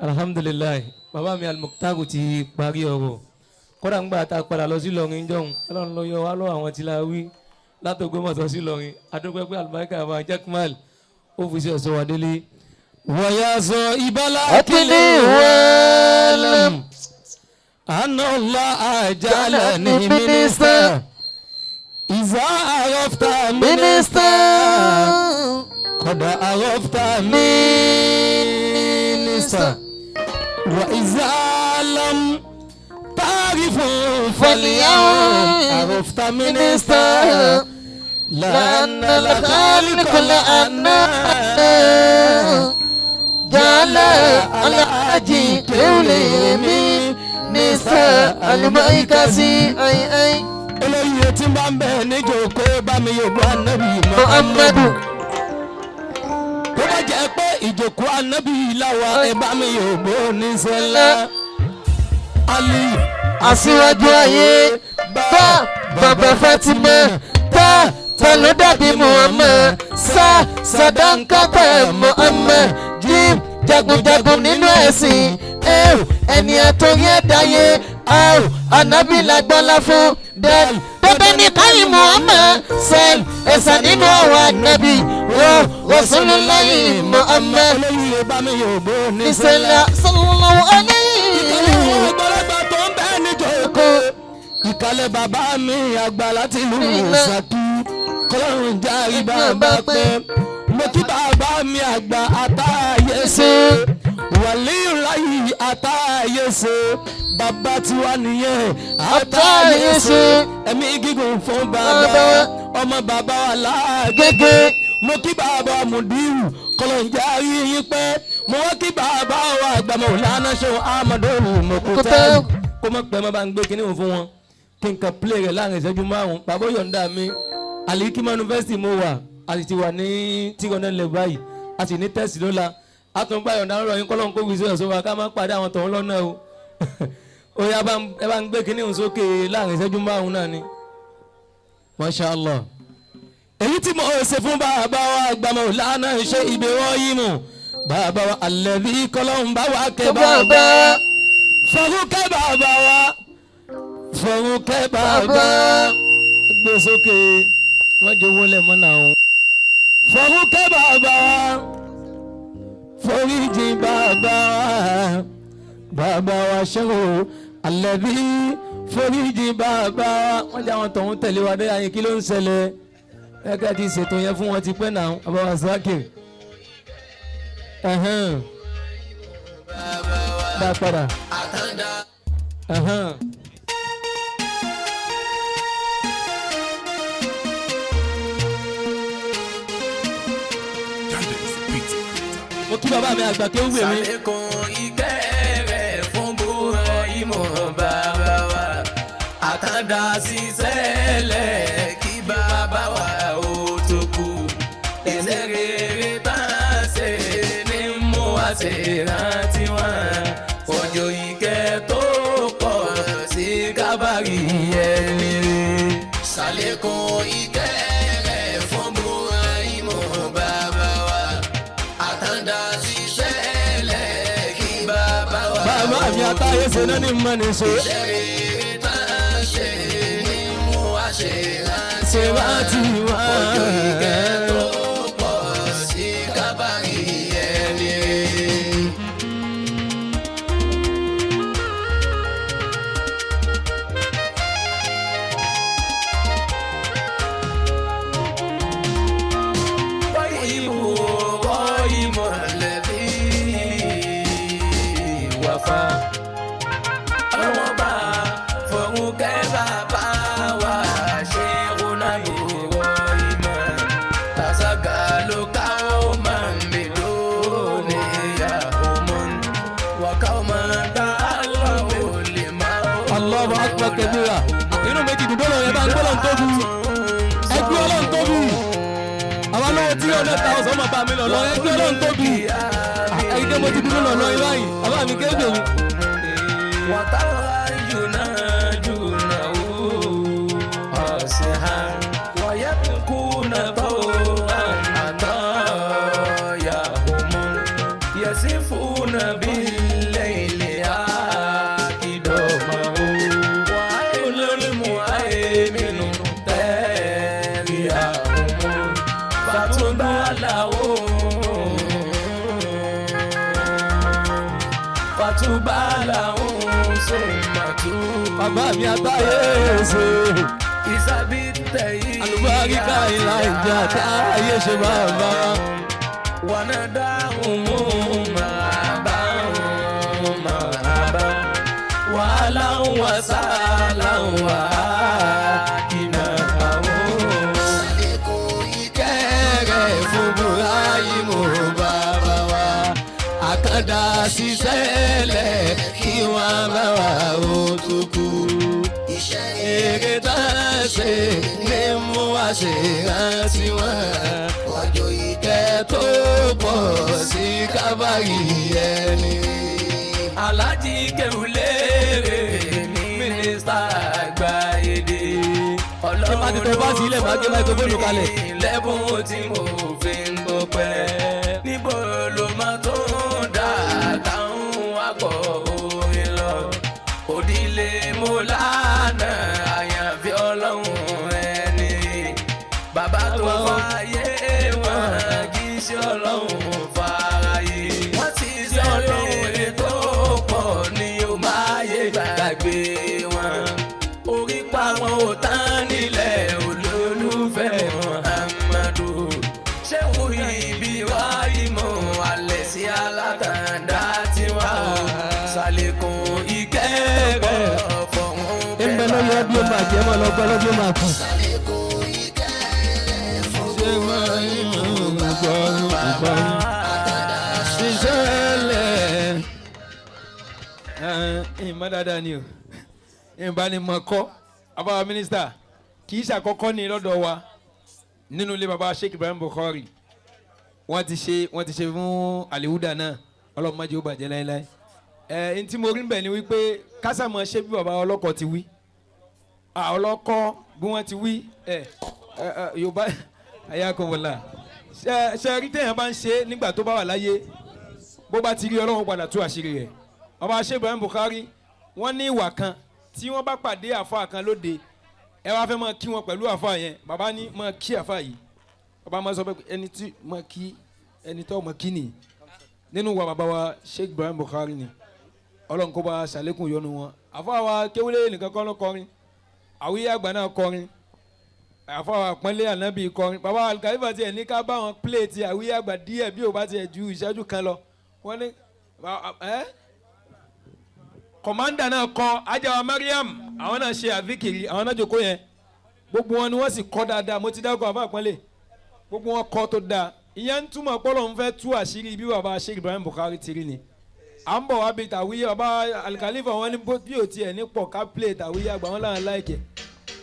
Alhamdulilayi, bàbá mi Al-Mukhtar ti parí ọ̀rọ̀. Kódà ńgbà tá a padà lọ sí Ìlọrin jọ̀hún, Ọlọ́run ló yọ wá lọ́wọ́ àwọn tí la wí látògbómọ̀ṣọ́ sí Ìlọrin. Adúpẹ́ pé àlùbáríkà wa Jaqmal ó fi sí ọ̀ṣọ́ wa délé. Wọ̀nyá sọ ìbálá أكلي وعلم أن الله جعلني mínísítà. إذا عرفت mínísítà قد عرفت mínísítà. وإذا لم تعرف فاليوم عرفت mínísítà. لأن الخالق لأن جعل الحاج كولي نساء المركزي أي أي Olóyè tí ń bá ń bẹ̀ níjókòó, bá mi yóò bá nábì. محمد. Tó bá jẹ́ pé ìjókòó ànábì láwa, ẹ bá mi yóò bó níṣẹ́ Ali. Aṣíwájú ayé, bá bàbá Fatima, tá ta ló dàbí Muhammad, sá sàdánkátà Muhammad, jim jagunjagun nínú ẹ̀sìn, ẹ̀rù ẹni àtòrí ẹ̀dáyé àrù ànábì lágbọ́lá fún dẹ́l bẹ́bẹ́ ní káyì Muhammad sẹ́l ẹ̀sà nínú àwọn ànábì wọ́n Rasulullahi Muhammad. Olóyè, bá mi yóò bó níṣẹ́. Ìṣẹ̀lẹ̀ sallallahu alayhi. Ìkàlẹ̀ àgbàlagbà tó ń bẹ níjókòó, ìkàlẹ̀ bàbá mi àgbà láti ìlú Ṣakí, kọlọ́run járí bàbá pẹ́. Mo kí bàbá mi àgbà àtàyè ṣe, wàlíù àtàyè ṣe, bàbá tiwa nìyẹn, àtàyè ṣe. Ẹ̀mí gígùn fún bàbá, ọmọ bàbá wa láàgẹ́gẹ́. Mo kí bàbá Mùdíù, kọlọ́njà rí yín pẹ́. Mo wá kí bàbá wa àgbà Mọ̀lánà Ṣéun Ahmadu Mọ̀kútẹ́. Kó mọ̀ pẹ́, mọ́ bá ń gbé kinní wọn fún wọn kí n kàn play rẹ̀ láàrin ìṣẹ́jú 5. Bàbá yọ̀ǹda mi, Alikima University mo wà, a sì ti wà ní 300 level báyìí, a sì ní test lọ́la. A tún gbà yọ̀ǹda lọ́rọ̀ yín, kọ́lọ́n kó wíṣẹ́ ọ̀ṣọ́ wa ká má pàdé àwọn tọ̀hún lọ́nà o. Ó yá, ẹ bá ń gbé kinní wọn sókè láàrin ìṣẹ́jú 5 náà ni. Masha Allah. Èyí tí mo ṣe fún bàbá wa àgbà Mọ̀lánà ṣe Ibrahim, bàbá wa alẹ́bí, kọ́lọ́hún bá wa kẹ́ bàbá, fọ̀rúkẹ́ bàbá wa, fọ̀rúkẹ́ bàbá. Gbé sókè, wọ́n jẹ́ owó lẹ̀ mọ́nà o. Fọ̀rúkẹ́ bàbá wa, foríjì bàbá wa, bàbá wa ṣẹ́wó alẹ́bí, foríjì bàbá wa. Wọ́n jẹ́ àwọn tọ̀hún tẹ̀lé wa dé ayé. Kí ló ń ṣẹlẹ̀? Ẹ̀ka ti ṣètò yẹn fún wọn ti pẹ́ náà, àbáwá Zakir. Ẹ̀hẹ́n. Dá padà. Ẹ̀hẹ́n. Mo kí bàbá mi àgbà kéwú gbè mí. Ṣàlékún ìkẹ́ rẹ̀ fún Búrọ́ìmù bàbá wa. Àtàndá ṣiṣẹ́ kí bàbá wa ó tó kú. Iṣẹ́ rere tá a ṣe ní mú wa ṣe rántí wọn. Òjò ìkẹ́ tó pọ̀ sí kábàárì ẹni rẹ̀. Ṣàlékún ìkẹ́ rẹ̀ fún Búrọ́ìmù bàbá wa. Àtàndá ṣiṣẹ́ kí bàbá wa. Bàbá mi àtàyè ṣe náà ní mọ́ ní ṣe. Iṣẹ́ rere tá a ṣe ní mú wa ṣe rántí ṣe bá ti wá. Òjò ìkẹ́ tó pọ̀ sí kábàárì ẹni rẹ̀. وإبراهيم الذي وفى. Ọlọ́wọ́n bá fọ̀run kẹ́ bàbá wa Ṣéhùnà Ibrahim. Tasagalu qawman biduniyahum wa qawman ta'allahu liman. Allahu akbar kabira. Inú méjì dùdú lọ yẹn, bá ń gbọ́dọ̀ tóbi. Ẹgbẹ́ Ọlọ́run tóbi. Àwọn olówó 300,000 ọmọ bá mi lọ lọ. Ẹgbẹ́ Ọlọ́run tóbi. Ẹgbẹ́ mo ti dúró lọ lọ yín báyìí. Bàbá mi kéde mi. وترى ينادونه أصحا ويبكون طوعا عطاياهم يصفون بال Fatuba làwọn sọ̀mọ̀tò. Bàbá mi àtàyè ṣe. Ìsàbí tẹ̀yí. Àlùbáríkà ìlà ìjà táyé ṣe bàbá. Wọnà dáhùn mú màbá màbá. Wàhálà ń wà sálà ń wà kìnà àwọn. Ìkẹ́rẹ́ fún Burahimu bàbá wa. Àkàndá ṣiṣẹ́ lẹ̀ kí wọ́n bá wà ó tó kú. Èrè tá a ṣe ní mú wa ṣe rántí wọn. Ọjọ́ ìkẹ́ tó pọ̀ sí kábàárì ẹni. Aláàjì Kéwúlérè ní mínísítà àgbà èdè. Ṣé bá ti tẹ bá sí ilẹ̀, bá gbé máikrófóònù kalẹ̀? Lẹ́bùn tí mo fi ń gbọpẹ́. Níbo ló máa tó ń dà táwọn akọ̀ orin lọ? Òdìlé mo lánàá àyànfi ọlọ́run ẹni. Bàbá tó fàyè wọn kì í ṣe ọlọ́run fààyè. Wọ́n ti ṣe ọlọ́run tó pọ̀ ní o máa yé gbàgbé wọn. Orí pa wọn ò tán nílẹ̀ olólùfẹ́ Muhammadu. Ṣé wo ibi wá ìmọ̀ alẹ́ sí alátàndá tiwa o? Ṣàlékún ìkẹ́kọ̀ọ́ fọ̀hún. Ń bẹ lórí ọdún máa jẹ́ mọ́ lọ́gbọ́n lọ́dún máa kù. Ṣé máa ń gbọ́ gbọ́ ṣiṣẹ́ lẹ̀? Ìmọ̀ dáadáa ni o, ìbá ni mọ̀ kọ́ àbáwá mínísítà kì í ṣàkọ́kọ́ ní lọ́dọ̀ wa nínú ilé baba Sheikh Ibrahim Bukhari. Wọ́n ti ṣe fún Alihuda náà. Ọlọ́run má jẹ́ ó bàjẹ́ láéláé. Ẹ ntí mo rí bẹ̀ ni wípé kásàmọ́ ṣé bí baba ọlọ́kọ̀ ti wí, ọlọ́kọ̀ bí wọ́n ti wí. Ẹ ẹ ẹ Yorùbá ayakobola ṣe ṣe rí téèyàn bá ń ṣe nígbà tó bá wà láyé, bó bá ti rí Ọlọ́run padà tú àṣírí rẹ̀. Ọba Sheikh Ibrahim Bukhari, wọ́n ní ìwà kan tí wọ́n bá pàdé àfa kan lóde, ẹ wá fẹ́ máa kí wọn pẹ̀lú àfa yẹn, bàbá ní máa kí àfa yìí. Bàbá máa sọ pé ẹni tí máa kí ẹni tó máa kí nìyí nínú wa. Bàbá wa Sheikh Ibrahim Bukhari ni, Ọlọ́run kó bá ṣàlékún ìyọ́nú wọn. Àfa wa kéwúlé nìkan kọ́ ló kọrin, àwíyé àgbà náà kọrin, àfa wa pọ́nlé ànábì kọrin. Bàbá Alikalifa tiẹ̀ ní ká bá wọn plé ti àwíyé àgbà díẹ̀, bí o bá tiẹ̀ ju ìṣẹ́jú kan lọ. Wọ́n ní ẹ́ kọ̀mándà náà kọ ajáwa Mariam, àwọn náà ṣe àvíkìrì, àwọn náà jókòó yẹn. Gbogbo wọn ni wọ́n sì kọ́ dáadáa. Mo ti dákọ̀ àfa àpọ́nlé, gbogbo wọn kọ́ tó dáa. Ìyẹn ń túmọ̀ pọ́lọ́ ń fẹ́ tú àṣírí bí bàbá Sheikh Ibrahim Bukhari ti rí ni. À ń bọ̀ wá bí tàwíyé. Bàbá Alikalifa, wọn ní bí o tiẹ̀ ní pọ̀ ká play tàwíyé àgbà, wọn láwọn láìkẹ́.